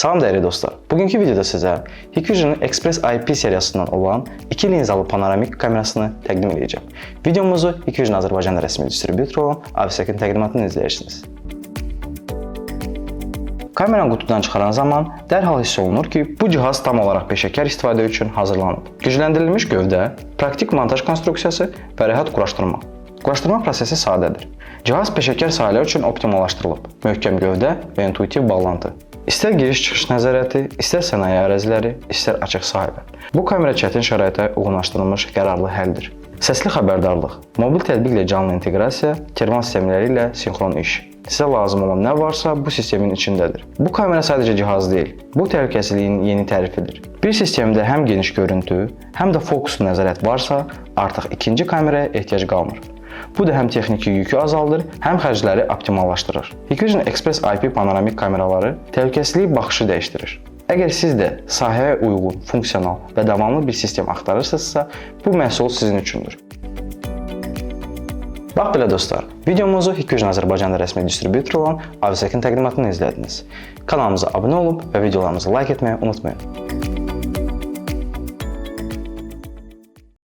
Salam dəyərli dostlar. Bugünkü videoda sizə Hikvision'ın Express IP seriyasından olan 2 linzalı panoramik kamerasını təqdim edəcəm. Videomuzu Hikvision Azərbaycanda rəsmi distribütoru olan Avisekin təqdimatını izləyirsiniz. Kameranı qutudan çıxaran zaman dərhal hiss olunur ki, bu cihaz tam olaraq peşəkar istifadə üçün hazırlanıb. Gücləndirilmiş gövdə, praktik montaj konstruksiyası və rahat quraşdırma. Quraşdırma prosesi sadədir. Cihaz peşəkar sahələr üçün optimallaşdırılıb. Möhkəm gövdə və intuitiv bağlantı. İstər giriş-çıxış nəzarəti, istər sənaye əraziləri, istər açıq sahələr. Bu kamera çətin şəraitə uyğunlaşdırılmış qərarlı həldir. Səsli xəbərdarlıq, mobil tətbiqlə canlı inteqrasiya, termal sistemləri ilə sinxron iş. Sizə lazım olan nə varsa bu sistemin içindədir. Bu kamera sadəcə cihaz deyil, bu təhlükəsizliyin yeni tərifidir. Bir sistemdə həm geniş görüntü, həm də fokuslu nəzarət varsa, artıq ikinci kameraya ehtiyac qalmır. Bu da həm texniki yükü azaldır, həm xərcləri optimallaşdırır. Hikvision Express IP panoramik kameraları təhlükəsizlik baxışı dəyişdirir. Əgər siz də sahəyə uyğun, funksional və davamlı bir sistem axtarırsınızsa, bu məhsul sizin üçündür. Bax belə dostlar, videomuzu Hikvision Azərbaycanda rəsmi distribütoru olan Avisekin təqdimatını izlədiniz. Kanalımıza abunə olub və videolarımızı like etməyi unutmayın.